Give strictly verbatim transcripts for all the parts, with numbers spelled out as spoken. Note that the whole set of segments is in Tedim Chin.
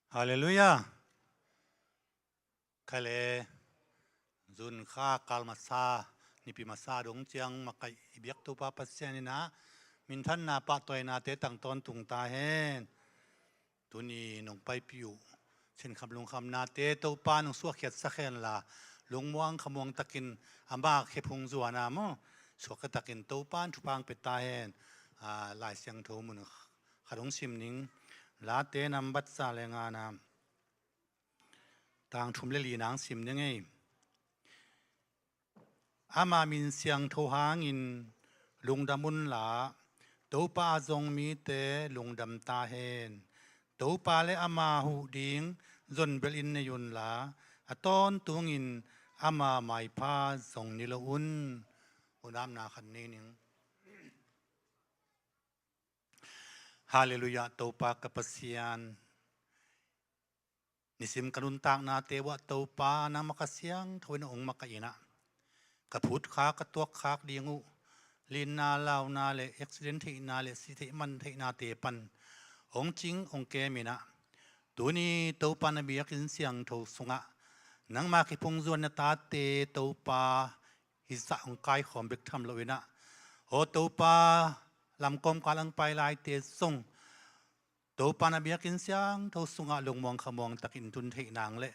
Halleluiah. Kha le, June kha kal masa, nipi masa dong ciang makaih i biak Topa Pasian in ah minthanna pahtawinate tang tawntung ta hen. Tuni nong paipih uh sinkham lungkhamnate Topa nong suahkhiatsak hen la, lungmuang khamuang takin ama khephung zuana maw, suahkhia takin Topa in thupha pia ta hen. Aa, Lai Siangtho mun khat hong sim ning. Late nambat za le ngana, tang thum le li nang sim ning ei. Ama min siangtho hangin lungdam unla, Topa a zong mite lungdam ta hen. Topa le ama huh ding zonbelh in nei unla, a tawntungin ama maipha zong ni lo un. Hunamna khat nei ning. Halleluiah, Topa ka Pasian. Nisim ka nuntaknate uah Topa nangmah Kha Siangtho in hong makaih in ah, ka phutkhak ka tuakkhak ding uh, linna launa le accident theihna le si theih man theihnate pan hong cing hong kem in ah, tuni Topa na biakinn siangtho sungah nangma khephung zuan na tate Topa hih zah hong kaikhawm bek tham lo in ah, aw Topa, lam kawmkal hong pai laite zong Topa na biakinn siangtho sungah lungmuang khamuang takin tun theih nang le,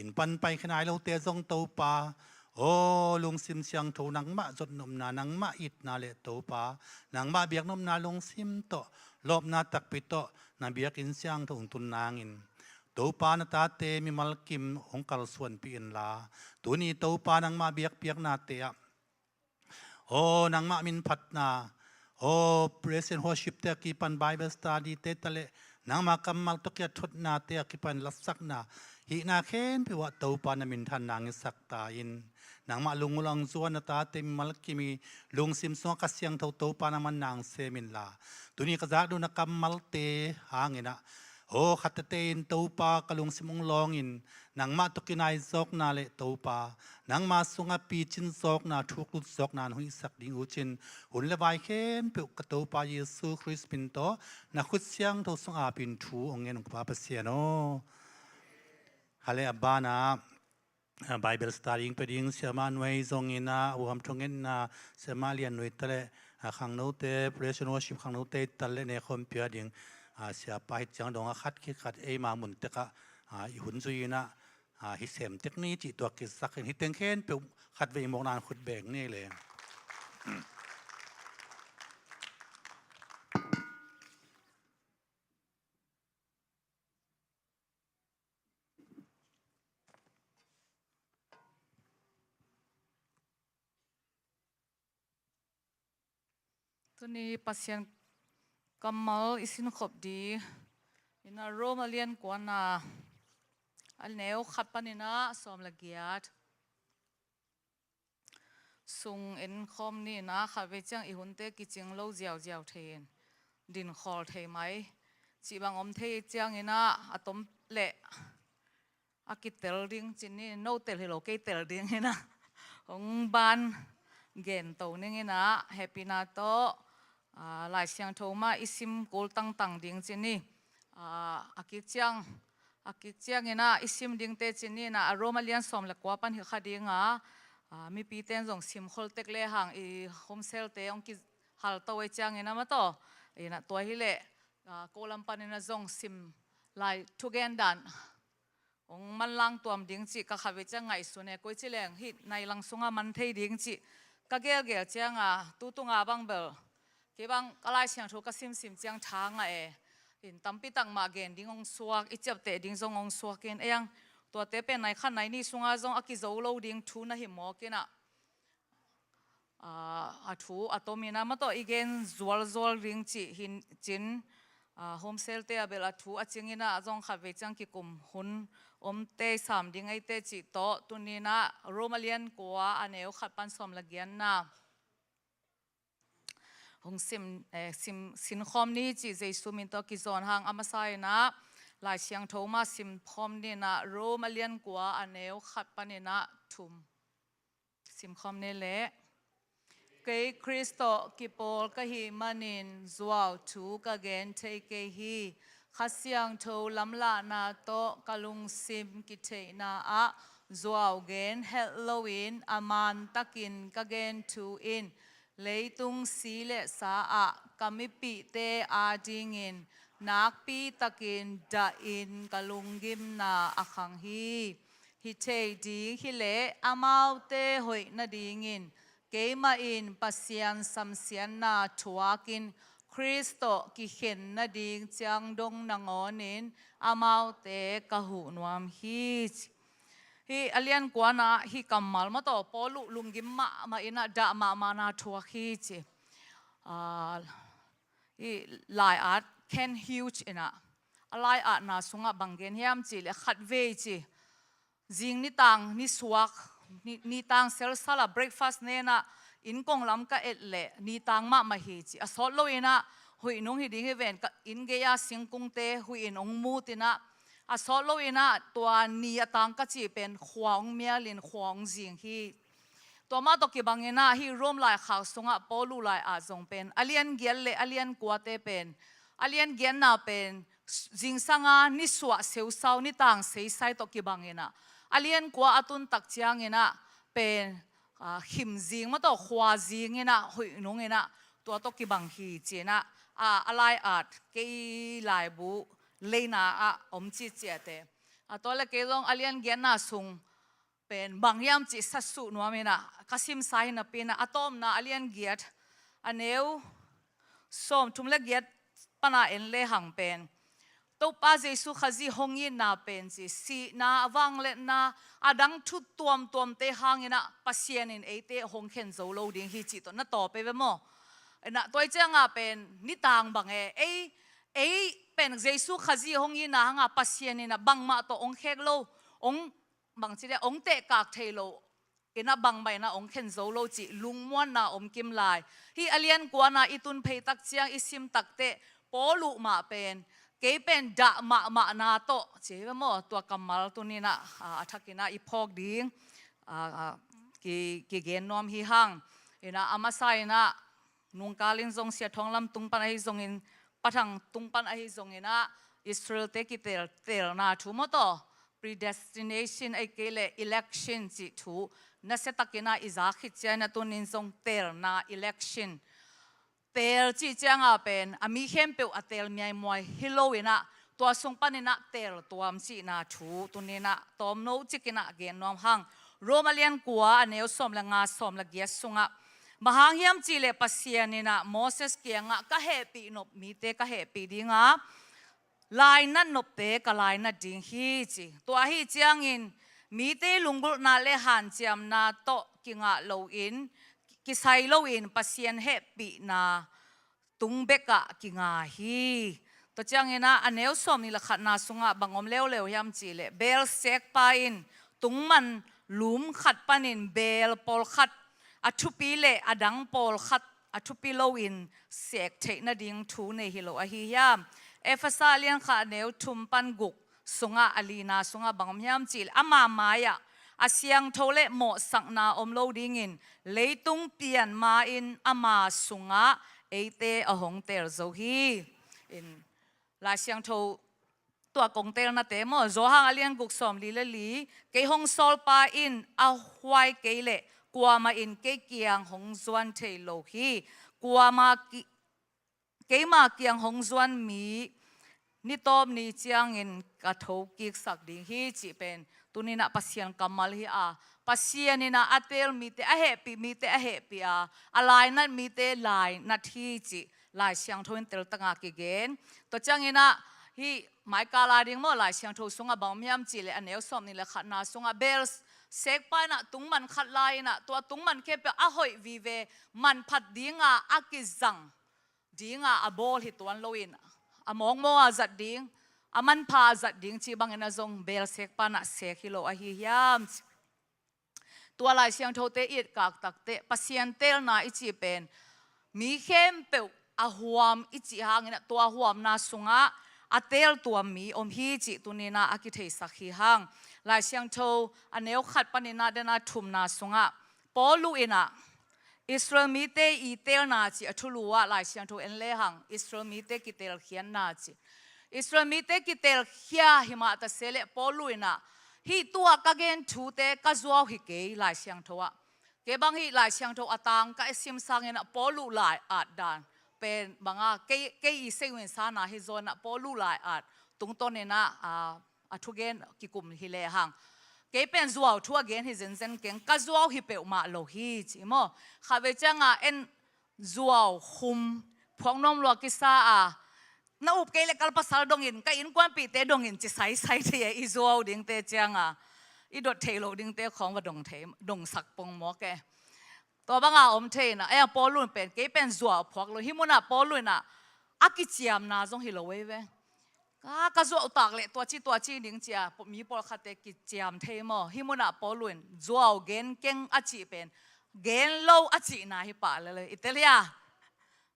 inn pan paikhia nai lote zong Topa, aw lungsim siangtho nangmah zotnopna, nangmah itna le Topa, nangmah biaknopna lungsim tawh, lawpna takpi tawh na biakinn siangtho hong tun nangin, Topa na tate mimal kim hong kalsuanpih inla, tuni Topa nangmah biakpiaknate ah, aw nangmah min phatna, aw praise and worship te a kipan Bible study te ta le, nangmah kammal tawh kiathotnate a kipan latsakna, hihna khempeuh ah Topa na minthanna hong hisak ta in, nangmah lungmuang zuan na tate mimal kim i lungsim sungah Kha Siangtho Topa nangmah nang sem inla, tuni ka zakduhna kammalte hangin ah, aw khattete in Topa ka lungsim hong lawngin, nangmah tawh kinai zawkna le Topa, nangma sungah picin zawkna, thuklut zawkna na hong hisak ding uh cin, hun le vai khempeuh ka Topa Jesu Khrist min tawh na khut siangtho sungah apin thu hong ngen ung ka Pa Pasian aw. Hale a banah, ah, Bible study hong pia ding Siama Nuai zong in ah, a huam thungetna Siama Lian Nuai ta le, ah, khangnote, praise and worship khangnote ta le nekhawm pia ding, ah, siapa hi ciang dong a khat khit khat eima mun tekah, ah, i hun zui in ah, ah, hi sem tek ni cih tuak kisak in, hi teng khempeuh khatvei mawkna in khut beng ni le. Tuni Pasian kammal i sinkhop ding in ah Rome a lian kuana, a neu khat panin ah sawm le giat sung en khawm ni in ah, khatvei ciang i hunte kicing lo ziauziau thei in, dinkhawl thei mai cih bang om thei ciangin ah, a tom leh a kitel ding cin ni, no tel hi lo, kei tel ding in ah, hong ban gen to ning in ah, hehpihna tawh, ah, Lai Siangtho mah i sim kul tangtang ding cin ni, ah, a kik ciang, a kik ciangin ah i sim dingte cin ni in ah, a Rome a lian sawm le kua pan hi kha ding a, ah, mipite in zong sim khol tek le hang, i home cell te hong kihal to ei ciangin ah maw taw, in ah tua hi leh, ah, ko lam panin ah zong sim lai thugen dan hong manlang tuam ding cih ka khatvei ciang ngaihsun e, koi ci leng hih nai lang sungah man thei ding cih ka gelgel ciang a, tu tunga bang bel kei bang ka Lai Siangtho ka simsim ciang tha ngah e. In tampi tak mah gen ding hong suak, i ciapteh ding zong hong suak in, ei ang, tuate pen nai khat nai nih sungah zong a kizo lo ding thu na hi mawk in ah, aa, a thu a tom in ah maw taw i gen zualzual ding cih hi cin, aa, home cell te ah bel a thu a cing in ah zong khatvei ciang kikum hun omte i sam ding eite cih tawh, tuni in ah Rome a lian kua, a neu khat pan sawm le giatna hong sim, eh, sim, sinkhawm ni cih Jesu min tawh kizawn hang, a masa in ah Lai Siangtho mah simkhawm ni in ah, Rome a lian kua, a neu khat panin ah thum. Simkhawm ni leh. Kei Khrist tawh kipawl ka hih manin zuau thu ka gen thei kei hi. Kha Siangtho lamlahna tawh ka lungsim kitheihna ah zuau gen helh loin a mantakin ka gen thu in leitung si le sa ah ka mipihte adingin nakpitakin dahin ka lunggimna a khang hi. Hi thei ding hileh amaute hoih nadingin keimah in Pasian samsiatna thuakin Khrist tawh kikhen nading ciang dong nangawnin amaute ka huh nuam hi. Hih a liankuana hih kammal mawtaw Paul uh lunggim mahmah inah dah mahmahna thuak hi ci. Ah, hih lai-at Kent Hughes inah a lai-atna sungah bang gen hiam cihleh khatvei ci. Zing nitang nisuak, ni, nitang selsala breakfast nenah inn kong lam ka et leh nitang mahmah hi ci. A sawt loinah huih nung hi ding hi ven ka inn gei-a singkungte huih in hong mut inah a sawt loinah tua ni a tang ka cih pen khua hong mialin khua hong zing hi. Tua mah tawh kibanginah hih Rome laikhak sungah Paul uh lai-at zong pen a lian giat le a lian kuate pen a lian giatna pen zingsanga nisuah seusau nitang seisai tawh kibanginah a lian kua a tun tak cianginah pen ah, khim zing mawtaw khua zinginah huih nunginah tua tawh kibang hi cinah ah, a lai-at kei laibu leina ah om ciciate. Ah, tua le kei zong a lian giatna sung pen bang hiam cih sasuh nuam inah ka simsa hi napi inah a tawpna a lian giat a neu sawm thum le giat pana en lehang pen Topa Jesu Khazih hong itna pen ci sihna a vangliatna a dang thu tuamtuamte hanginah Pasian in eite hong khen zo lo ding hi cih tawh na tawp ei ve maw? Inah tua ciangah pen nitang bang e ei ei pen Jesu Khazih hong itna hangah Pasian inah bangmah tawh hong khek lo hong bangci le hong tehkak thei lo inah bangmah inah hong khen zo lo cih lungmuanna om kim lai. Hih a liankuana i tun phei tak ciang i sim takteh Paul uh mah pen kei pen dah mahmahna tawh ci hi ve maw? Tua kammal tuninah ah, a thakinah i phawk ding ah, ah, ki, kigen nuam hi hang. Inah a masa inah nungkalin zong Sia Thawng Lam tung pan ahi zongin Pathang tung pan ahi zonginah Israelte kitel telna thu mawtaw predestination ei kei le election cih thu nasiatakinah i za khit cianah tunin zong telna election. Tel cih ciangah pen a mi khempeuh a tel miaimuai hi loinah tua sung paninah tel tuam cihna thu tuninah tawmno cikinah gen nuam hang. Rome a lian kua a neu sawm le nga sawm le giat sungah bang hang hiam cihleh Pasian inah Moses kiangah ka hehpih nop mite ka hehpih dinga lainat nopte ka lainat ding hi ci. Tua ahi ciangin mite lunggulhna le hanciamna tawh kingah loin kisai loin Pasian hehpihna tung bekah kinga hi. Tua cianginah a neu sawm nih le khatna sungah bang om leuleu hiam cihleh beel sekpa in tungman lum khat panin beel pawlkhat a thupi le a dang pawlkhat a thupi loin sek theih nading thu nei hi lo ahi hiam? Efesa a lian khat a neu thum pan guk sungah a lina sungah bang om hiam cihleh ama mai-ah a siangtho le mawhsakna om lo dingin leitung pian ma-in ama sungah eite a hong tel zo hi. In Lai Siangtho tua kong telnate maw? Zawhang a lian guk sawm li le li kei hong sawlpa in a huai kei leh kuamah in kei kiang hong zuan thei lo hi. Kuamah ki, keima kiang hong zuan mi ni tawp ni ciangin ka thokiksak ding hi cih pen tuninah Pasian kammal hi a, Pasian inah a tel mite a hehpih mite a hehpih a, a lainat mite lainat hi cih Lai Siangtho in teltanga kigen. Tua cianginah hih maikal a ding maw Lai Siangtho sungah bang om hiam cihleh a neu sawm nih le khatna sungah beel sekpa inah tungman khat lai inah tua tungman khempeuh a hoih vive manphat dinga a kizang dinga a bawl hi tuan loin a mawngmaw a zat ding a manpha a zat ding cih bangin a zong beel sekpa inah sek hi lo ahi hiam? Tua Lai Siangthote i etkak takteh Pasian telna i cih pen mi khempeuh a huam i cih hanginah tua huamna sungah a teltuam mi om hi cih tuninah a kitheisak hi hang. Lai Siangtho a neu khat paninah dena thumna sungah Paul uh inah Israel mite i telna cih a thulu ah Lai Siangtho en lehang Israel mite kitelkhiatna cih Israel mite kitelkhia himah ta se leh Paulu in ah, hih tu-a ka gen thute ka zuau hi kei, Lai Siangtho ah. Kei bang hih Lai Siangtho a tang ka sim sangin ah Paulu lai-at dan pen bang a, kei, kei i sei uh in sana hi zaw in ah Paulu lai-at tungtawn in ah, a, a thugen kikum hi lehang. Kei pen zuau thu a gen hi zenzen keng, ka zuau hi peuhmah lo hi ci maw. Khatvei ciang a en zuau khum phuak nuam lua kisa a, na up kei leh kal pasal dongin, ka innkuanpihte dongin ci saisai thei e, i zuau dingte ciang a, i dot theih loh dingte khawng va dong thei, dongsak pongmawk e. Tua bang a om thei in ah, eh, Paulu in pen, kei pen zuau phuak lo, hih mun ah Paulu in ah, a kiciamna zong hi lo ei ve. Ka, ka zuau tak leh tua ci, tua ci ding ci a, mi pawlkhatte kiciam thei maw. Hih mun ah Paulu in zuau gen keng a cih pen, gen lo a cihna hi pah lel e, i tel hia?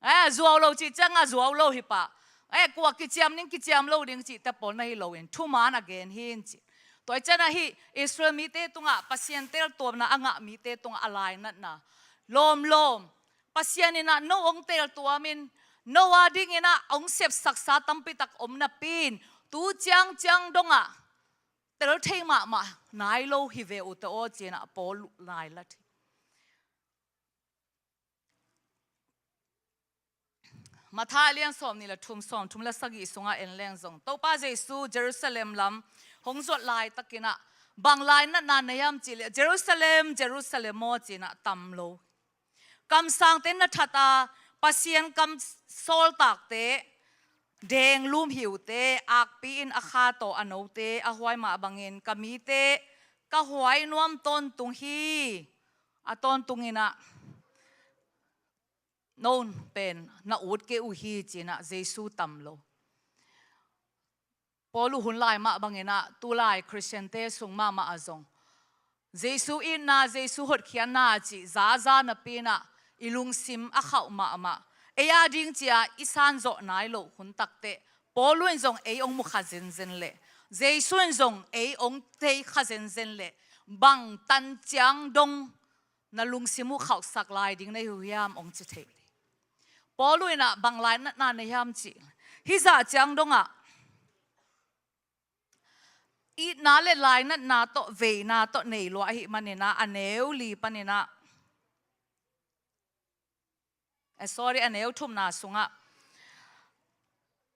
Eh, zuau lo cih ciang a zuau lo hi pah. Eh, kua kiciam ding, kiciam lo ding cihte pawl na hi loin, thuman a gen hi in ci. Tua hi ciang a hih Israel mite tungah Pasian teltuamna a ngah mite tungah a lainatna lawmlawm, Pasian in ah no hong teltuamin, no a dingin ah hong sepsaksa tampitak om napi-in, tu ciangciang dongah tel thei mahmah nai lo hi ve uh teh aw ci-in ah Paulu lailat hi. Matthai a lian sawmnih le thum, sawmthum le sagih sungah en leng zong, Topa Jesu Jerusalem lam hong zuat laitakin ah, bang lainatna nei hiam cih leh, Jerusalem, Jerusalem aw ci-in ah tam lo. Kamsangte na that a, Pasian kam sawltakte, deng lum hiute, akpi-in a kha tawh a note a huai mah bangin, ka mite ka huai nuam tawntung hi. A tawntungin ah, no pen na ut kei uh hi ci-in ah Jesu tam lo. Paulu hun lai mah bangin ah, tulai Khristiante sung mahmah ah zong Jesu itna, Jesu hotkhiatna cih zaza napi-in ah, i lungsim a khauh mahmah. Ei a ding ci-a i sanzawh nai loh hun takteh, Paulu in zong ei hong mu kha zenzen leh, Jesu in zong ei hong thei kha zenzen leh, bang tan ciang dong na lungsim uh khauhsak lai ding na hi uh hiam hong ci thei. Paulu in ah bang lainatna nei hiam cih, hih zah ciang dongah itna le lainatna tawh, veina tawh nei lua ahih manin ah, a neu li panin ah, eh, sorry, a neu thumna sungah,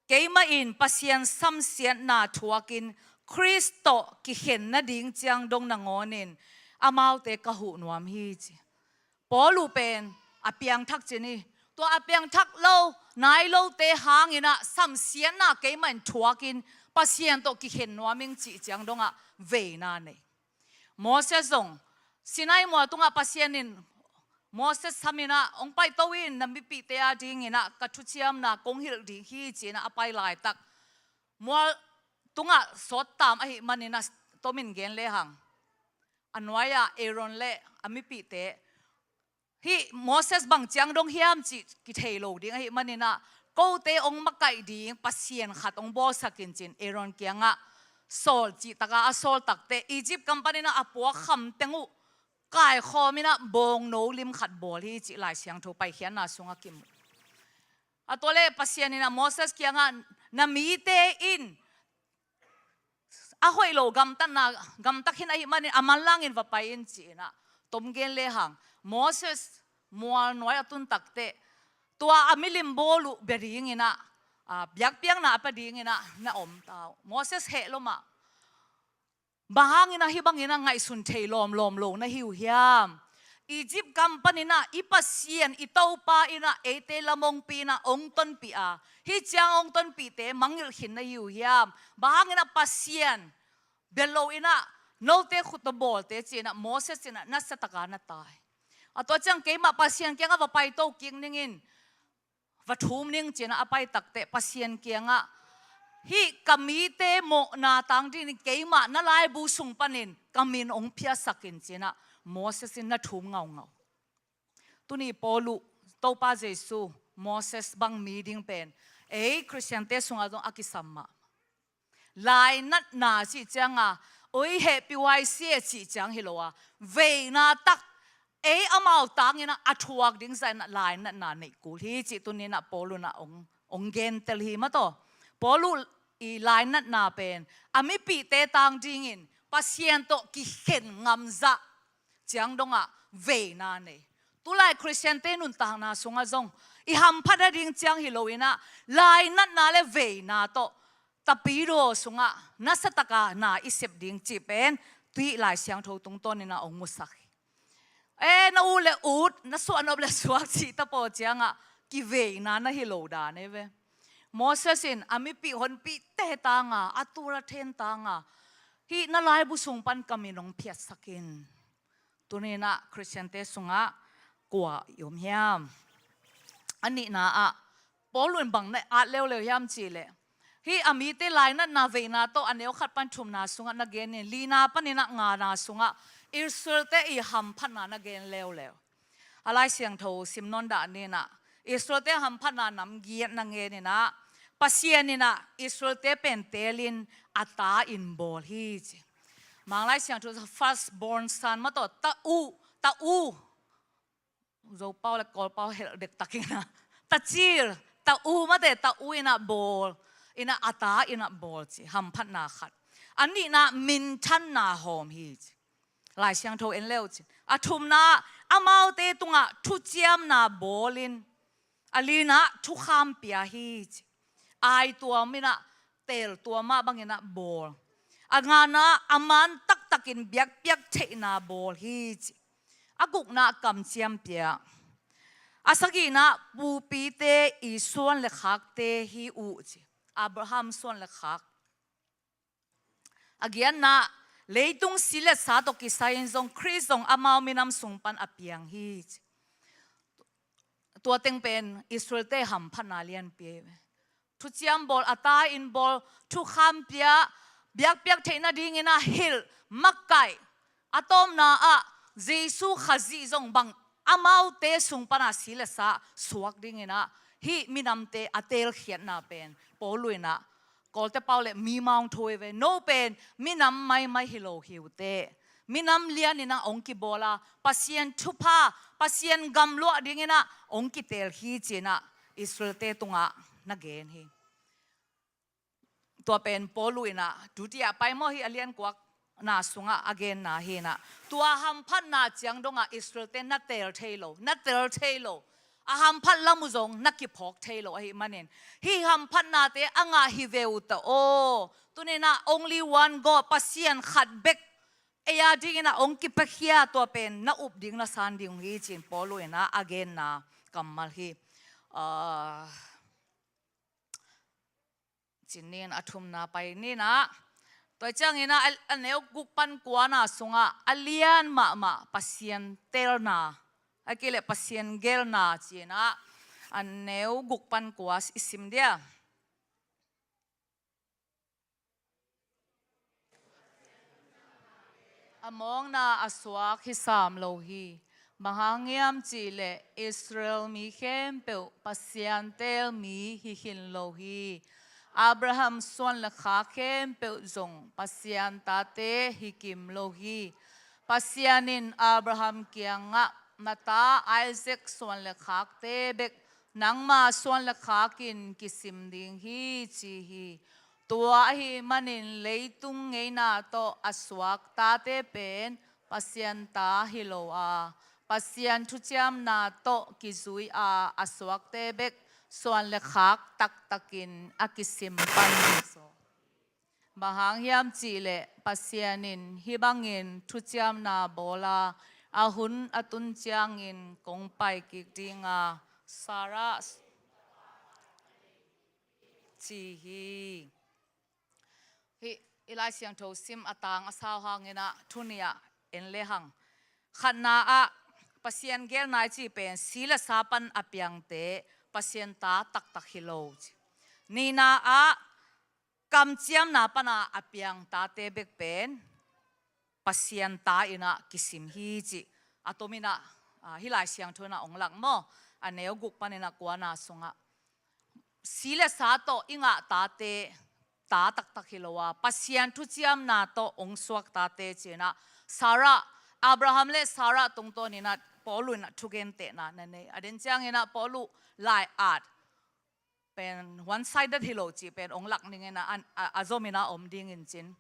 keimah in Pasian samsiatna thuakin Khrist tawh kikhen nading ciang dong nangawnin amaute ka huh nuam hi ci. Paulu pen a piangthak cin hi. Tua a piangthak lo, nai lote hangin ah samsiatna keimah in thuakin Pasian tawh kikhen nuam ing cih ciang dongah veina nei. Moses zong Sinai mual tungah Pasian in Moses samin ah, hong paito in, na mipihte a dingin ah ka thuciamna kong hilh ding hi ci-in ah a pai laitak, mual tungah sawt tam ahih manin ah, tomin gen lehang, a nuai-ah Aaron le a mipihte, hih Moses bang ciang dong hiam cih kithei lo ding ahih manin ah, kote hong makaih ding Pasian khat hong bawlsak in ci-in Aaron kiangah sawl cih taka a sawl takteh, Egypt gam panin ah a puak kham teng uh kaikhawmin ah bawngno lim khat bawl hi cih Lai Siangtho Paikhiatna sungah kimu. A tua leh Pasian in ah Moses kiangah, na mite in a hoih lo gamtatna gamta khin ahih manin a manlangin va pai in ci-in ah tom gen lehang, Moses mual nuai a tun takteh, tua a milim bawl uh bia dingin ah, a, biakpiakna a pia dingin ah na om ta uh. Moses heh lo mah. Bang hangin ah hih bangin ah ngaihsun thei lawmlawm lo na hi uh hiam? Egypt gam panin ah i Pasian, i Topa in ah eite lamongpi in ah hong tonpih a, hih ciang hong tonpihte mangngilh khin na hi uh hiam? Bang hangin ah Pasian bia lo in ah note khut tawh bawlte ci-in ah Moses in ah nasia taka na tai. A tua ciang keimah Pasian kiangah va paito kik ning in, va thum ning ci-in ah a pai takteh Pasian kiangah, hih ka mite mawhna tang dingin keimah na laibu sung panin ka min hong phiatsak in ci-in ah Moses in na thum ngaungau. Tuni Paulu, Topa Jesu, Moses bang mi ding pen ei Khristiante sungah zong a kisam mah. Lainatna cih cianga, oi hehpih huai si e cih ciang hi lo a, veina tak, ei amau tangin ah a thuak ding zah in ah lainatna neih kul hi cih tuni in ah Paulu in ah hong, hong gentel hi mataw. Paulu i lainatna pen a mipihte tang dingin Pasian tawh kikhen ngamzah ciang dongah veina nei. Tulai Khristiante nuntakna sungah zong i hamphat nading ciang hi loinah lainatna le veina tawh tapidaw sungah nasataka na i sep ding cih pen tui Lai Siangtho tungtawninah hong musak hi. E, na ut le ut, na suahnop le suak cih tapaw ciangah kiveina na hi lo dan e ve. Moses in a mipih honpihte tanga a tul a then tanga hih na laibu sung pan ka min hong phiatsak in. Tuninah Khristiante sungah kua i om hiam? A nihna ah Paul in bang na at leuleu hiam cihleh, hih a mite lainatna veina tawh a neu khat pan thumna sungah na genin, lina paninah ngana sungah Israelte i hamphatna na gen leuleu. A Lai Siangtho sim nawn dah ninah Israelte hamphatna namgiat na geninah Pasian inah Israelte pen teelin a ta in bawl hi ci. Mang Lai Siangtho first born son mah tawh ta u, ta u. Zopau le Kawlpau helh dektakinah ta cil, ta u mate, ta u inah bawl, inah a ta inah bawl ci, hamphatna khat. A nihna minthanna hawm hi ci. Lai Siangtho en leu cin. A thumna, amaute tungah thuciamna bawlin, a linah thukham pia hi ci. Aituam inah teltuam ah banginah bawl. A ngana a man taktakin biakpiak theihna bawl hi ci. A gukna kamciam pia. A sagihna pupite i suan le khakte hi uh ci. Abraham suan le khak. A giatna leitung si le sa tawh kisai-in zong Khrist zong amau minam sung pan a piang hi ci. Tua teng pen Israelte hamphatna lianpi ahi ve. Thuciam bawl, a ta in bawl, thukham pia, biakpiak theih nadingin a hilh, makaih, a tawpna ah Jesu Khazih zong bang amaute sung pana si le sa suak dinginah hih minamte a teelkhiatna pen Paul inah Kawlte pau le mi maung thu hi ve. No pen minam maimai hi lo hi uh teh. Minam lianinah hong kibawl a, Pasian thupha, Pasian gamluah dinginah hong kiteel hi cinah Israelte tungah na gen hi. Tua pen Paul inah tuti ah pai maw, hih a liankuak na sungah a genna hinah. Tua hamphatna ciang dongah Israelte na teel thei lo, na teel thei lo. A hamphat lam uh zong na kiphawk thei lo ahih manin, hih hamphatnate a ngah hi ve uh ta aw. Tuninah only one God, Pasian khat bek ei a dinginah hong kipiakhia, tua pen na up ding na san ding uh hi cin Paul inah a genna kammal hi. Ah, Cinin a thumna pai ninah. Tua cianginah a, a neu guk pan kuana sungah a lian mahmah Pasian teelna, a kileh Pasian gelna cinah a neu guk pan kua i sim dia. A mawkna a suak hi sam lo hi. Bang hang hiam cihleh Israel mi khempeuh Pasian teel mi hi khin lo hi. Abraham suan le khak khempeuh zong Pasian tate hi kim lo hi. Pasian in Abraham kiangah na ta Isaac suan le khakte bek nangma suan le khakin kisim ding hi ci hi. Tua ahih manin leitung ngeina tawh a suak tate pen Pasian ta hi lo a, Pasian thuciamna tawh kizui a a suakte bek suan le khak taktakin a kisim pan hi zaw. Bang hang hiam cihleh Pasian in hih bangin thuciamna bawl a, a hun a tun ciangin kong pai kik ding a, Sarah ci hi. Hih i Lai Siangtho sim a tang a sau hanginah thu nih ah en lehang. Khatna ah Pasian gelna i cih pen si le sa pan a piangte Pasian ta taktak hi lo ci. Nihna ah kamciamna pana a piang tate bek pen Pasian ta inah kisim hi cih a tominah, ah, hih Lai Siangtho inah hong lak maw? A neu guk paninah kuana sungah si le sa tawh i ngah tate ta taktak hi lo a, Pasian thuciamna tawh hong suak tate cinah Sarah, Abraham le Sarah tungtawninah Paul inah thugentehna na nei. A den cianginah Paul lai-at pen one sided hi lo cih pen ong lak ning in a, a, a zom in a om ding in cin.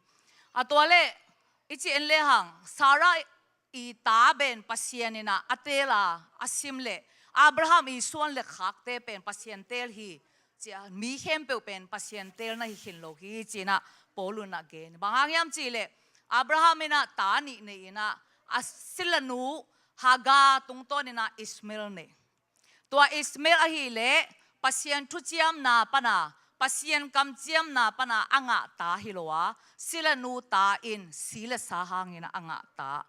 A tua leh i ci en lehang Sarah i ta pen Pasian in a a teel a, a sim leh Abraham i suan le khakte pen Pasian teel hi, ci a, mi khempeuh pen Pasian teelna hi khin lo hi ci in a Paul in a gen. Bang hang hiam cih leh Abraham in a ta nih nei in a, a silanu Hagar tungtawn in a Ishmael nei. Tua Ishmael ahih leh Pasian thuciamna pan a, Pasian kamciamna pan a a ngah ta hi lo a, silanu ta in si le sa hang in a a ngah ta.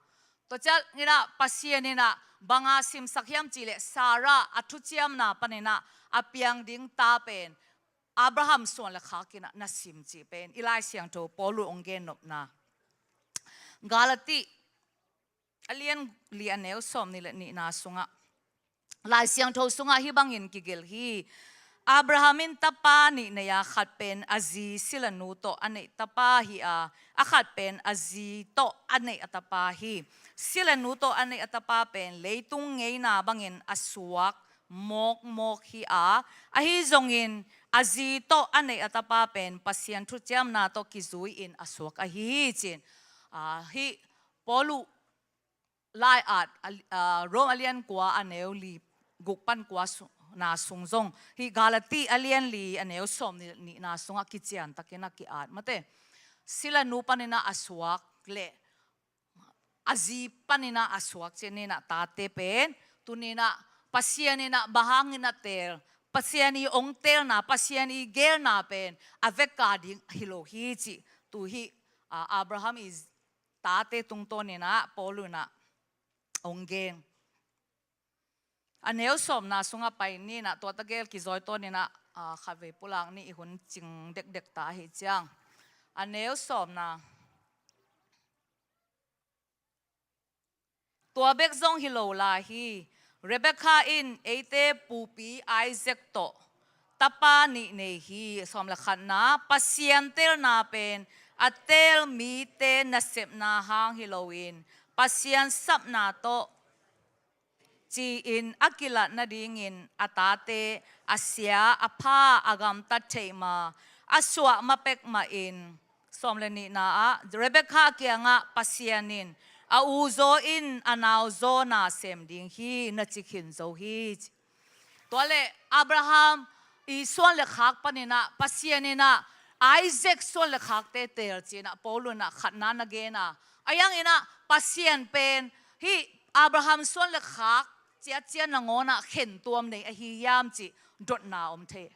Tua ciang in a Pasian in a bang a simsak hiam cih leh Sarah a thuciamna pan in a a piang ding ta pen Abraham suan le khak in a na sim cih pen i Lai Siangtho Paul ong gen nopna. Galati a lian li a neu sawmnih le nihna sungah, Lai Siangtho sungah hih bangin kigelh hi. Abraham in tapa nih nei a, khat pen a zi silanu tawh a neih tapa hi a, a khat pen a zi tawh a neih a tapa hi. Silanu tawh a neih a tapa pen leitung ngeina bangin a suak mawkmawk hi a, ahi zongin a zi tawh a neih a tapa pen Pasian thuciamna tawh kizui in a suak ahi hi ci in, a, hih Paul lai at a, a, Rom a lian kua a neu li guk pan kua su-, na sung zong, hih Galati a lian li a neu sawmnih nihna sungah kician takin a ki-at mate. Silanu pan in a a suak leh a zi pan in a a suak ci in a tate pen tuni in a Pasian in a bang hang in a teel, Pasian i ong teelna, Pasian i geelna pen a vek a ding hi lo hi cih tu hih, a, Abraham i tate tungtawn in a Paul in a ong gen. A neu sawmna sungah pai ni in a, tua tegel kizawi tawn in a, a, khatvei pulak ni, i hun cing dekdek ta ahih ciang. A neu sawmna. Tua bek zong hi lo lai hi. Rebekah in eite pupi Isaac tawh tapa nih nei hi. Sawm le khatna, Pasian teelna pen a teel mite nasepna hang hi loin Pasian sapna tawh ci-in a kilat nadingin a tate a sia, a pha, a gamtat theih ma, a suah ma pek mahin, sawm le nihna ah Rebekah kiangah Pasian in a uzaw in a nauzaw na sem ding hi, na ci khin zo hi. Tua leh Abraham i suan le khak pan in a Pasian in a Isaac suan le khakte teel ci in a Paul in a khatna na gen a, a yang in a Pasian pen hih Abraham suan le khak ciatciat nangawn ah khentuam nei ahi hiam cih dotna om thei.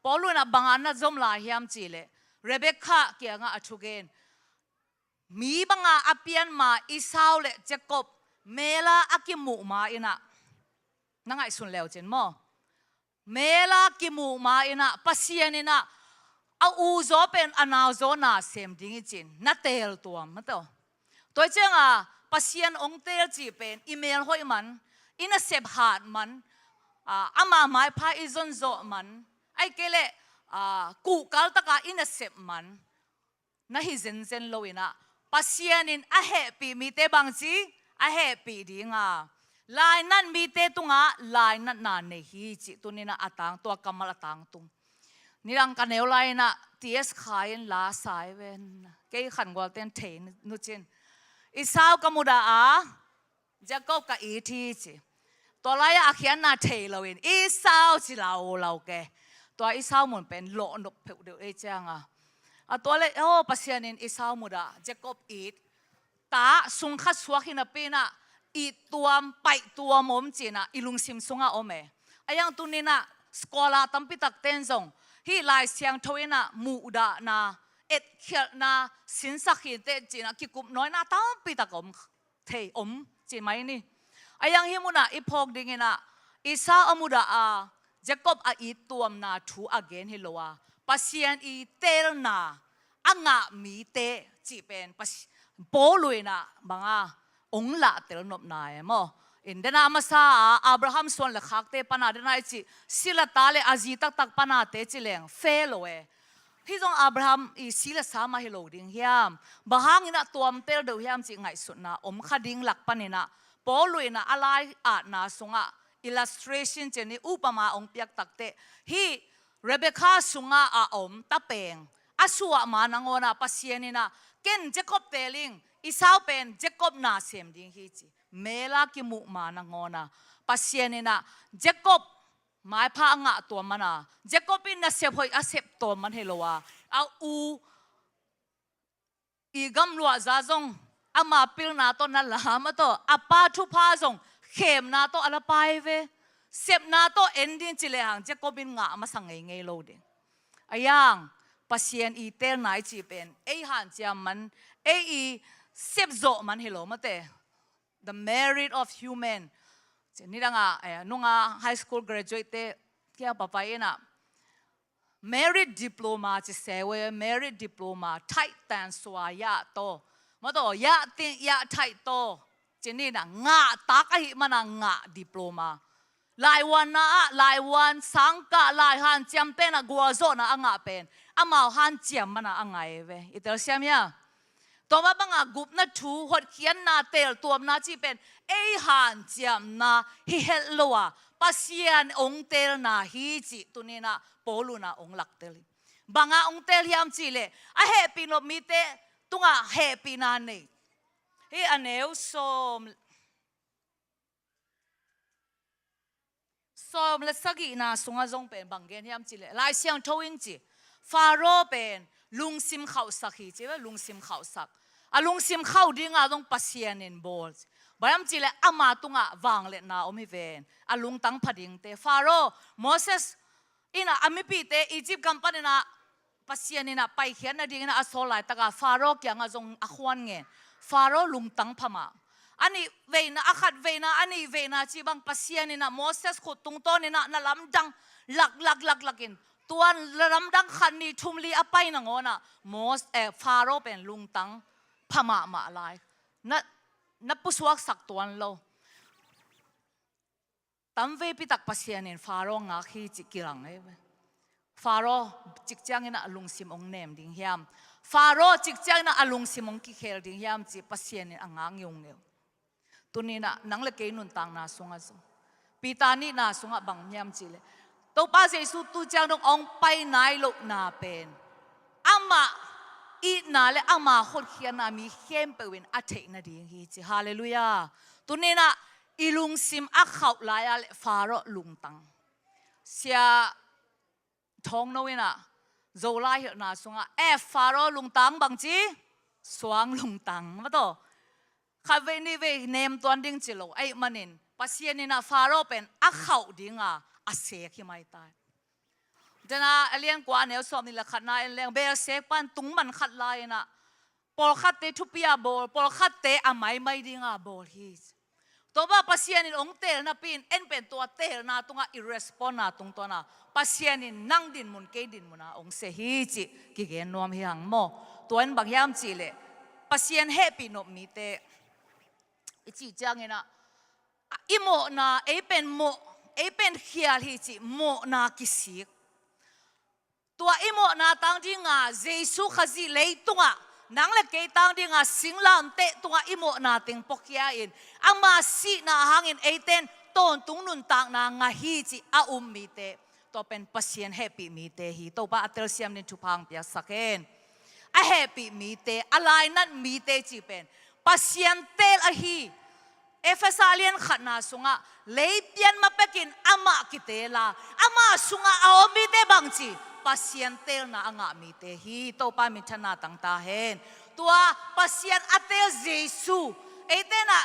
Paul in a bang a na zom lai hiam cih leh Rebekah kiangah a thugen, mi bang a a pian ma Esau le Jacob mel a a kimuh ma in a, na ngaihsun leu cin maw? Mel a kimuh ma in a Pasian in a a uzaw pen a nauzaw na sem ding hi ci in na teel tuam mate aw. Tua ciang a Pasian ong teel cih pen i mel hoih man, i nasep hat man, a, ama maipha i zon zawh man, ahih kei leh, a, kuhkal tak a i nasep man na hi zenzen lo in a, Pasian in a hehpih mite bangci a hehpih ding a, lainat mite tungah lainatna nei hi cih tuni in a a tangtung, tua kammal a tangtung. Nidang ka neu lai in a T S Khai in la sa hi ven. Kei Khangualte'n thei nu cin. Esau ka mudah a, Jacob ka it hi ci. Tua lai-ah a khiatna thei loin Esau ci laulau ke. Tua Esau mun pen lawh nop pheuh deuh ei ciang a. A tua leh, aw, Pasian in Esau mudah, Jacob it. Ta sung khat suak hi napi in a it tuam, paih tuam om ci in a i lungsim sungah om e. A yang tuni in a scholar tampi takte'n zong hih Lai Siangtho in a muhdahna, etkhialhna, sinsak hi inteh ci in a kikup nawina tampi tak om thei om ci mai ni. A yang hih mun ah i phawk ding in a Esau a mudah a, Jacob a it tuamna thu a gen hi lo a, Pasian i teelna a ngah mite cih pen Pasi-, Paul in a bang a ong lah tel nopna e maw? In den a masa a Abraham suan le khakte pan a den a i cih, si le ta le a zi taktak pan a te ci leng fe lo e. Hih zong Abraham i si le sa mah hi lo ding hiam? Bang hangin a tuam tel deuh hiam cih ngaihsutna om kha ding lak pan in a Paul in a a lai-atna sungah illustration ci ni, upama ong piak tak teh, hih Rebekah sungah a om tapeng a suah ma nangawna Pasian inah, "Ken Jacob teeling, Esau pen Jacob nasem ding hi," ci. Mela kimuh ma nangawna Pasian inah Jacob maipha a ngah tua mana, Jacob in nasep hoih a sep tua man hi lo a, a u i gamluahza zong ama pilna tawh na lam a tawh, a pa thupha zong khemna tawh a la pai ve. Sepna tawh en ding ci lehang Jacob in ngah masa ngeingei lo ding. A yang Pasian i teelna i cih pen ei hanciam man, ei i sepzawh man hi lo mate. The merit of human. Nidanga, eh, nunga high school graduate te kia papai inah merit diploma ci se we, merit diploma, thaih tan sua yah taw, mataw yah ting yah thaih taw, ci ni na ngah tak ahi mana ngah diploma. Laiwanna ah laiwan, sangkah, lai hanciam tenah gualzawhna a ngah pen amau hanciam mana a ngai ve. I telsiam hia? Tua mah banga gupna thu, hotkhiatna, teeltuamna cih pen ei hanciamna hi het lo a, Pasian ong teelna hi cih tuninah Paul unah ong laktel hi. Banga ong teel hiam cih leh a hehpih nop mite tungah hehpihna nei. Hih a neu sawm sawm le sagihna sungah zong pen bang gen hiam cih leh Lai Siangtho in ci, Faro pen lungsim khauhsak hi ci, lungsim khauhsak. A lungsim khauh dinga zong Pasian in bawl ci. Bang hiam cih leh ama tungah vangliatna om hi ven. A lungtang pha dingte. Faro, Moses inah a mipihte Egypt gam paninah Pasian inah paikhiat nadingin a sawl laitaka Faro kiangah zong a khuan ngen. Faro lungtang pha mah. A nih veina, a khat veina, a nih veina cih bang Pasian inah Moses khut tungtawninah na lamdang lak lak lak lakin, tuan na lamdang khat nih thum li a pai nangawnah Mos-, eh, Faro pen lungtang pha mahmah lai. Na, na pusuaksak tuan lo. Tamveipi tak Pasian in Faro ngak hi cih kilang ei ve. Faro cik ciangin a lungsim ong nem ding hiam? Faro cik ciangin a lungsim ong kikhel ding hiam cih Pasian in a ngak ngeungeu. Tuninah nang le kei nuntakna sungah zong, Peter nihna sungah bang hiam cih leh Topa Jesu tu ciang dong ong pai nai lohna pen amah itna le ama hotkhiatna mi khempeuh in a theih nading hi ci. Halleluiah. Tuninah i lungsim a khauh lai-a le Faro lungtang. Sia Thawngno inah Zolai hilhna sungah, eh, Faro lungtang bangci? Suang lungtang mataw. Khat vei nih vei nem tuan ding ci lo ahih manin Pasian inah Faro pen a khauh dinga a sek hi maitai. Dena a lian kua a neu sawm nih le khatna en leng, beel sek pan tung man khat lai inah pawlkhatte thupi a bawl, pawlkhatte a maimai dinga bawl hi. Tua bang Pasian in ong teel napi in en pen tua teelna tungah i respond na tungtawna Pasian in nang dinmun kei dinmuna ong sia hi cih kigen nuam hi hang maw? Tua in bang hiam cih leh Pasian hehpih nop mite i cih cianginah i mawhna, ei pen mawh, ei pen khial hi cih mawhna kisik. Tua i mawhna tang dinga Jesu Khazih leitungah nang le kei tang dinga singlamteh tungah i mawhna teng pawkhia in ama sihna hangin eiten tawntung nuntakna ngah hi cih a um mite, tua pen Pasian hehpih mite hi. Topa a telsiam nin thupha ong piaksak hen. A hehpih mite, a lainat mite cih pen Pasian teel ahi. Efesa lian khatna sungah, leipian ma pekin amah kiteel a, amah sungah a om mite bangci? Pasian teelna a ngah mite hi. Topa minthanna tang ta hen. Tua Pasian a teel Jesu eitenah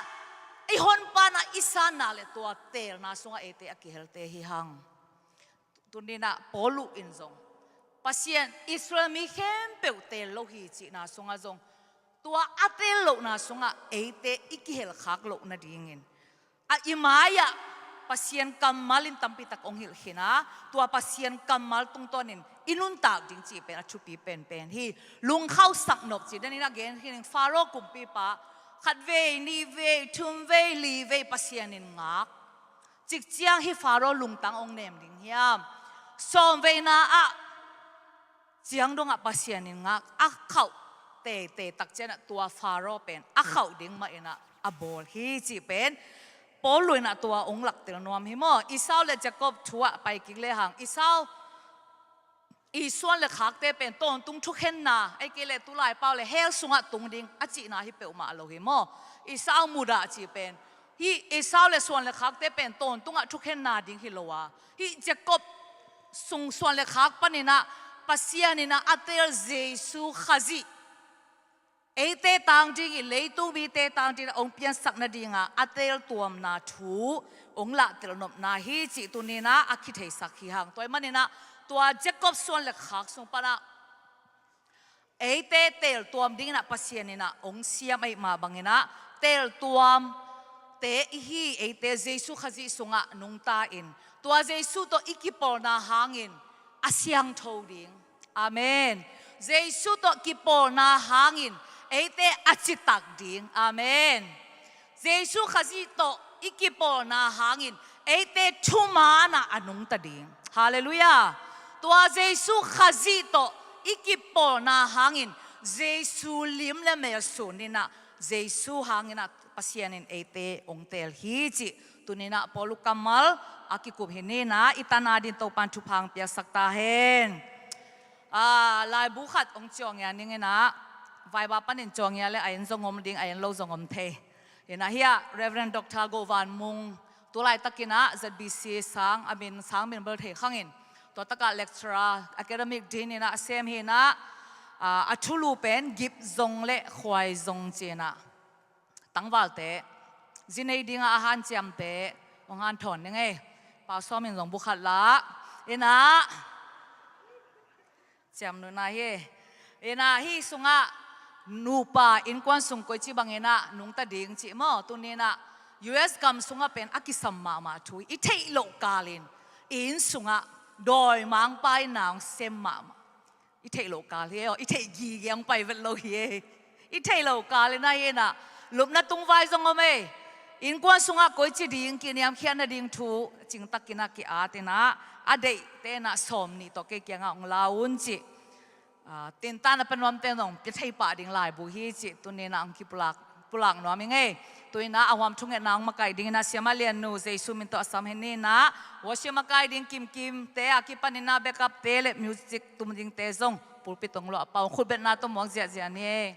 i honpanah i sanna le tua teelna sungah eite a kihelte hi hang. Tuninah Paulu in zong Pasian Israel mi khempeuh teel lo hi cihna sungah zong tua a teel lohna sungah eite i kihelkhak loh nadingin a i mai-ah Pasian kammal in tampitak ong hilh khin a, tua Pasian kammal tungtawnin i nuntak ding cih pen a thupi penpen hi. Lungkhauhsak nop cih denin a gen khin in Faro kumpipa khat vei, nih vei, thum vei, li vei Pasian in ngak. Cikciang hih Faro lungtang ong nem ding hiam? Sawmveina ah ciang dongah Pasian in ngak a khauh teitei tak cianah tua Faro pen a khauh ding mah inah a bawl hi cih pen Paulu inah tua ong laktel nuam hi maw? Esau le Jacob thu ah pai kik lehang Esau I suan le khakte pen tawntung thukhenna, ei kei le tulai pau le hell sungah tung ding a cihna hi peuhmah lo hi maw? Esau mudah cih pen, hih Esau le suan le khakte pen tawntungah thukhenna ding hi lo a, hih Jacob sung suan le khak paninah Pasian inah a teel Jesu Khazih eite tang dingin, leitung mite tang dingin a hong piansak nadinga a teeltuamna thu hong lahtelnopna hi cih tuninah a kitheisak hi hang. Tua ahih maninah tua Jacob suan le khak sung panah eite teeltuam dinginah Pasian inah hong siam ahih mah banginah teeltuamte ihi eite Jesu Khazih sungah nungta in, tua Jesu tawh i kipawlna hangin a siangtho ding. Amen. Jesu tawh kipawlna hangin eite a citak ding. Amen. Jesu Khazih tawh i kipawlna hangin eite thumaanah a nungta ding. Halleluiah. Tua Jesu Khazih tawh i kipawlna hangin Jesu lim le mel suninah Jesu hanginah Pasian in eite hong teel hi cih tuninah Paul kammal a kikup hi ninah i tan a dingin Topan thupha hong piaksak ta hen. Ah, laibu khat hong ciawngya ninginah, Viber panin ciawngya le a en zong om ding, a en lo zong om thei. Inah hiah Reverend Doctor Go Van Mung, tulaitakinah Z B C sang a min, sang min bel thei khangin, tua takah lecturer, academic dean inah a sem hinah, ah, a thulu pen Gip Zong le Khuai Zong cinah tangvalte, zi nei dingah a hanciamte hong hanthawn ning ei. Pau Sawm in zong bu khat la. Inah ciamnuhna hi. Inah hih sungah nupa innkuan sung koici banginah nungta ding cih maw? Tuninah U S gam sungah pen a kisam mahmah thu hi. I theih loh kalin i inn sungah dawimangpa in na hong sem mahmah. I theih loh kal hi ei aw, i theih gige hong pai vet lo hi ei. I theih loh kal inah hinah lupna tungvai zong om ei. Innkuan sungah koici ding kiniamkhiatna ding thu cingtakinah ki-at inah a deihte inah sawm nih tawh kei kiangah hong la un cih. Ah, tintan a panuamte zong pia thei pah ding laibu hi cih tuninah hong kipulak pulak nuam ing ei. Tuinah a huam thungetna hong makaih dinginah siamah liannu Jesu min tawh a sam hi ninah, worship makaih ding kimkimte a kipaninah backupte le music tum dingte zong pulpit hong luah pah un, khutbetna tawh muak ziahziah ni ei.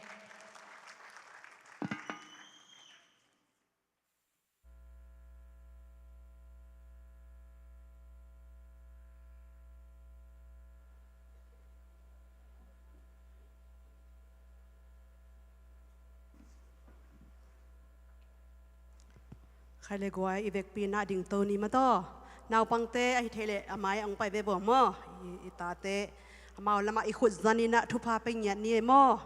Khai le guai, i vekpi inah dingto ni mataw. Naupangte ahi theih leh a mai ah hong pai ve baw maw. I, i tate amau lamah i khut zaninah thupha pia ngiat ni ei maw.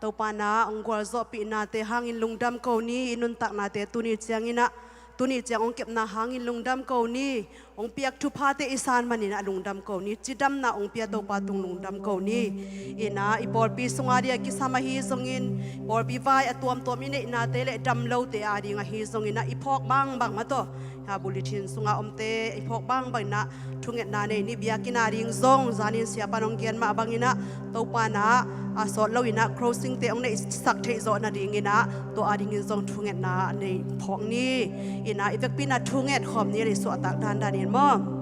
Topa inah hong gualzawhpihnate hangin lungdam ko ni. I nuntaknate tuni cianginah, tuni ciang hong kepna hangin lungdam ko ni. Hong piak thuphate i san maninah lungdam ko ni. Cidamna hong pia Topa tung lungdam ko ni. Inah i pawlpi sunga dia kisam ahi zongin, pawlpi vai a tuamtuam i neihnate le damlote a ding ahi zonginah i phawk bangbang mataw, ha bulletin sunga omte i phawk bangbang inah thungetna nei ni. Biakinn a ding zong zanin siapan hong gen mah banginah Topa inah a sawt loinah closingte hong neihsak theih zawh nadinginah tua a dingin zong thungetna nei phawk ni. Inah i vekpi inah thunget khawm ni le suahtak dandanin maw.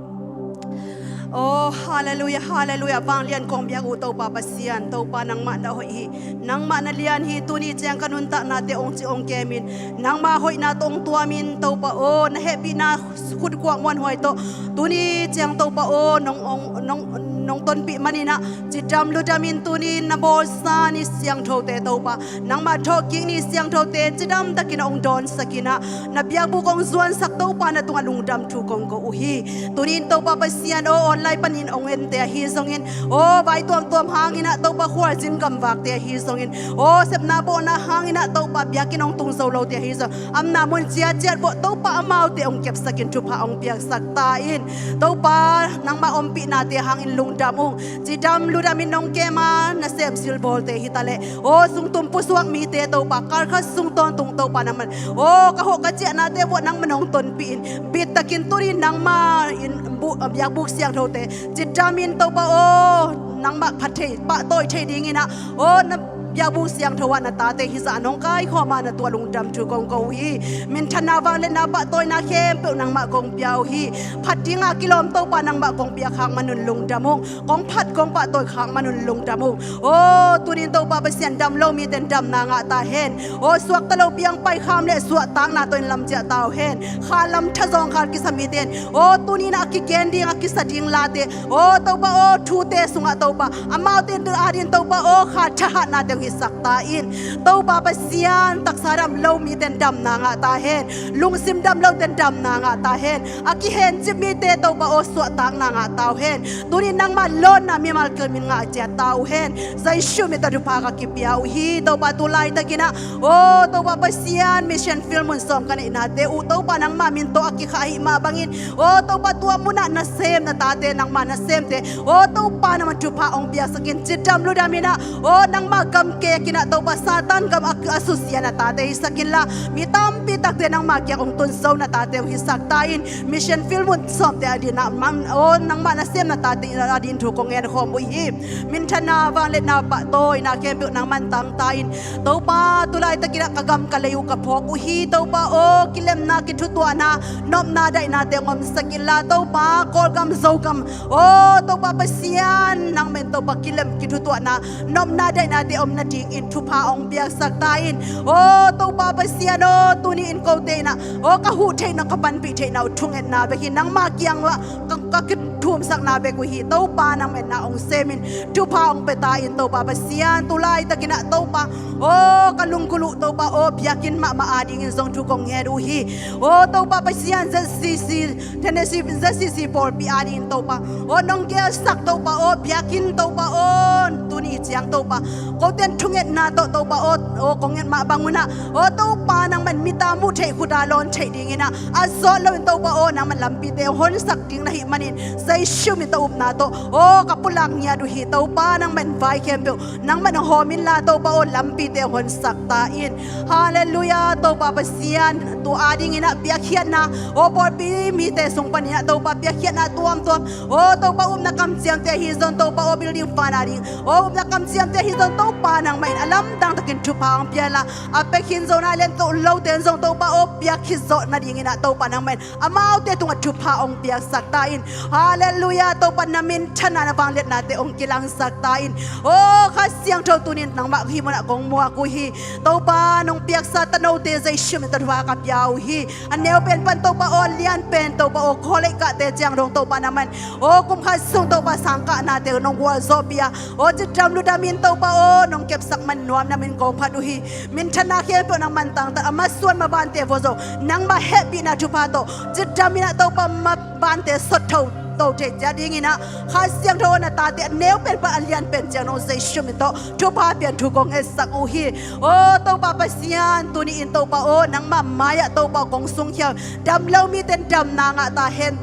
Oh, halleluiah, halleluiah. Vanglian kong biak uh Topa Pasian, Topa nangmah na hoih hi, nangmah na lian hi. Tuni ciang ka nuntaknate hong cih hong kemin, nangmah hoihna tawh hong tuamin Topa aw, na hehpihna khutkuak muanhuai tawh tuni ciang Topa aw, nong, nong, nong, nong tonpih maninah cidam ludamin tuni na bawlsa ni siangthote Topa, nangmah thawhkik ni siangthote cidamtakin hong dawnsakinah na biakbuk hong zuansak Topa na tungah lungdam thu kong ko uh hi. Tunin Topa Pasian aw, online panin hong ente ahi zongin, aw vai tuamtuam hanginah Topa khualzin gamvakte ahi zongin, aw sepna bawlna hanginah Topa biakinn hong tung zo lote ahi zong, amna mun ciatciat bawh Topa amaute hong kepsakin thupha hong piaksak ta in. Topa nangmah ompihnate hangin lungdam ung. Cidam ludamin nong kema nasem silbawlte hitaleh, aw sungtum pusuak mite Topa, kalkhat sung tawntung Topa nangman, aw ka hawh ka ciahnate bawh nangman hong tonpih in, bittakin tuni nangmah in bu-, biakbuk siangthote cidamin Topa aw, nangmah phat thei, pahtawi thei dinginah, aw na Biakbuk siangtho ah na tate hizah nong kaikhawm a na tuah lungdam thu kong ko uh hi. Minthanna, vangliatna, pahtawina khempeuh nangmah kong pia uh hi. Phat dinga kilawm Topa nangmah kong pia khak manun lungdam ung. Kong phat kong pahtawi khak manun lungdam ung. Aw, tunin Topa Pasian, dam lo mite in damna ngah ta hen. Aw, suakta lo piang paikham le suahtakna tawh in lamciah ta uh hen. Kha lam thazawng khal kisa mite in, aw, tunin a kigen ding a kisa ding late, aw Topa aw, thute sungah Topa, amaute adingin Topa aw, kha thahatnate hong hisak ta in. Topa Pasian, taksa dam lo mite in damna ngah ta hen. Lungsim dam lote in damna ngah ta hen. A kihencip mite Topa aw, suahtakna ngah ta uh hen. Tunin nangmah lawnna mimal kil min ngah ciat ta uh hen. Jesu min tawh thupha ka kipia uh hi. Topa, tu laitakin ah, aw Topa Pasian, mission field mun sawm ka neihnate uh Topa, nangmah min tawh a kikhah ahih mah bangin, aw Topa, tua munah nasem na tate, nangmah nasemte, aw Topa, nangmah thupha hong piaksak in. Cidam ludamin ah, aw nangmah gam kekin ah Topa, Satan gam a, a susia na tate hisak inla, mi tampi takte nangmah kiang hong tun zo na tate hong hisak ta in. Mission field mun sawmte adingin ah, mang, aw nangmah nasem na tate adingin thu kong ngen khawm uh hi. Minthanna, vangliatna, pahtawina khempeuh nangmah in tang ta in. Topa, tu laitakin ah ka gam ka lei uh ka phawk uh hi. Topa aw, kilemna, kithutuahna, nopna, daihnate hong omsak inla Topa, Kawlgam, Zogam, aw Topa Pasian, nangmah in Topa kilem, kithutuahna, nopna, daihnate om nadingin thupha hong piaksak ta in. Aw Topa Pasian aw, tuni in kote in ah, aw ka huh theihna, ka panpih theihna uh thungetna bek hi. Nangmah kiang uah ka, ka kithumsakna bek uh hi. Topa, nangmah in ah hong sem in, thupha hong pia ta in. Topa Pasian, tu laitakin ah Topa aw, ka lunggulh uh Topa aw, biakinn mahmah adingin zong thu kong ngen uh hi. Aw Topa Pasian, ZCC, Tennessee ZCC pawlpi adingin Topa aw, nong gelsak Topa aw, biakinn Topa aw, tuni ciang Topa, kote in thungetna tawh Topa aw, aw kong nget mah bangun ah, aw Topa, nangmah in mita muh theih, khuta lawn theih dingin ah, a zawt loin Topa aw, nangmah in lampite honsak ding na hih manin, Jesu min tawh upna tawh aw ka pulak ngiat uh hi. Topa, nangmah in vai khempeuh nangmah in hong hawm inla Topa aw, lampite hong honsak ta in. Halleluiah. Topa Pasian, tu adingin ah piakkhiatna, aw pawlpi mite sung panin ah Topa, piakkhiatna tuamtuam, aw Topa, upna kamciamte ahi zong Topa aw, building fund ading, aw upna kamciamte ahi zong Topa, nangmah in a lamdang takin thupha hong pia inla, a pia khin zo nai leh, tawh lote in zong Topa aw, pia khit zawh nadingin ah Topa, nangmah in amaute tungah thupha hong piaksak ta in. Halleluiah. Topa, na minthanna, na vangliatnate hong kilangsak ta in. Aw Kha Siangtho, tunin nangmah hih munah kong muak uh hi. Topa, nong piaksa tanote Jesu min tawh thupha ka pia uh hi. A neu pen pan Topa aw, a lian pen Topa aw, college kahte ciang dong Topa, nangmah in aw kum khat sung Topa, sangkahnate nong gualzawhpih a, aw cidam ludamin Topa aw, nong kepsak man nuam na min kong phat uh hi. Minthanna khempeuh nangmah in tangtan, a masuan mabante vua zong nangmah hehpihna thupha tawh cidam in ah Topa, mabante sot tho to theih ciat dingin ah, Kha Siangtho aw, na tate a neu pen pan a lian pen ciang dong Jesu min tawh thupha pia in thu kong ngetsak uh hi. Aw Topa Pasian, tuni in Topa aw, nangmah mai-ah Topa kong sungkhia uh. Dam lo mite in damna ngah ta hen.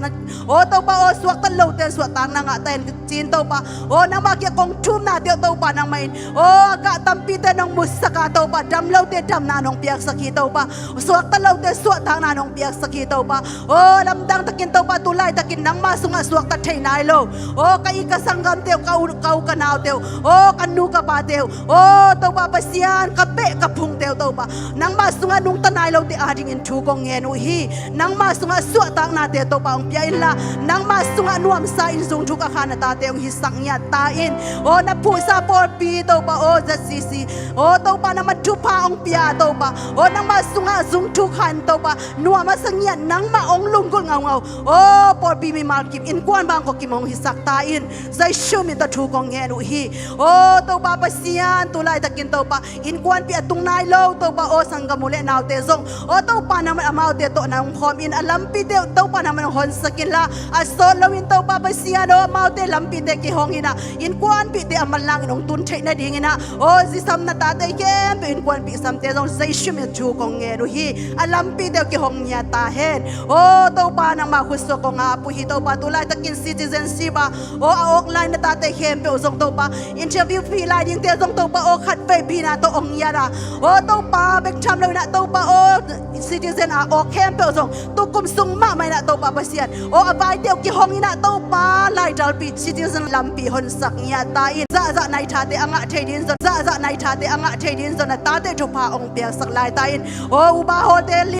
Aw Topa aw, suakta lote in suahtakna ngah ta hen, ci-in Topa aw, nangmah kiang kong thumnate uh Topa, nangmah in aw, a gah tampite nong musak a Topa, dam lote damna nong piaksak hi Topa, suakta lote suahtakna nong piaksak hi Topa. Aw lamdang takin Topa, tu laitakin nangmah sungah suakta thei nai lo, aw ka it ka sanggamte uh, ka u ka naute uh, aw ka nu ka pate uh, aw Topa Pasian, ka beh ka phungte uh Topa, nangmah sungah nungta nai lote adingin thu kong ngen uh hi. Nangmah sungah suahtaknate Topa hong pia inla, nangmah sungah nuamsa in zung thuk a kha na tate hong hisak ngiat ta in. Aw na phuhsa pawlpi Topa aw, ZCC, aw Topa, nangmah thupha hong pia Topa, aw nangmah sungah zung thuk kha in Topa, nuam a sa ngiat, nangmah hong lunggulh ngaungau, aw pawlpi mimal kim, innkuan bangkua kim hong hisak ta in. Jesu min tawh thu kong ngen uh hi. Aw Topa Pasian, tu laitakin Topa, innkuanpih a tung nai lo Topa aw, sanggam u le naute zong aw Topa, nangmah in amaute tawh na hong khawm in, a lampite uh Topa, nangmah in hong honsak inla, a sawt loin Topa Pasian aw, amaute lampite kihong in ah, innkuanpihte a manlangin hong tun theih nadingin ah, aw zisam na tate khempeuh innkuanpih samte zong Jesu min tawh thu kong ngen uh hi. A lampite uh kihong ngiat ta hen. Aw Topa, nangmah khutsuah kong ap uh hi Topa, tu laitakin citizenship a aw a awk lai na tate khempeuh zong Topa, interview pih lai dingte zong Topa aw, khatvei pina tawh hong ngiat a, aw Topa Pa bek tham lo in ah Topa aw, citizen a aw khempeuh zong tukum sung mahmah in ah Topa Pasian aw, a vaite uh kihong in ah Topa, laidalpi citizen lampi honsak ngiat ta in. Zahzah naithate a ngah thei dingin zong, zahzah naithate a ngah thei dingin zong a tate thupha hong piaksak lai ta in. Aw, upa hawte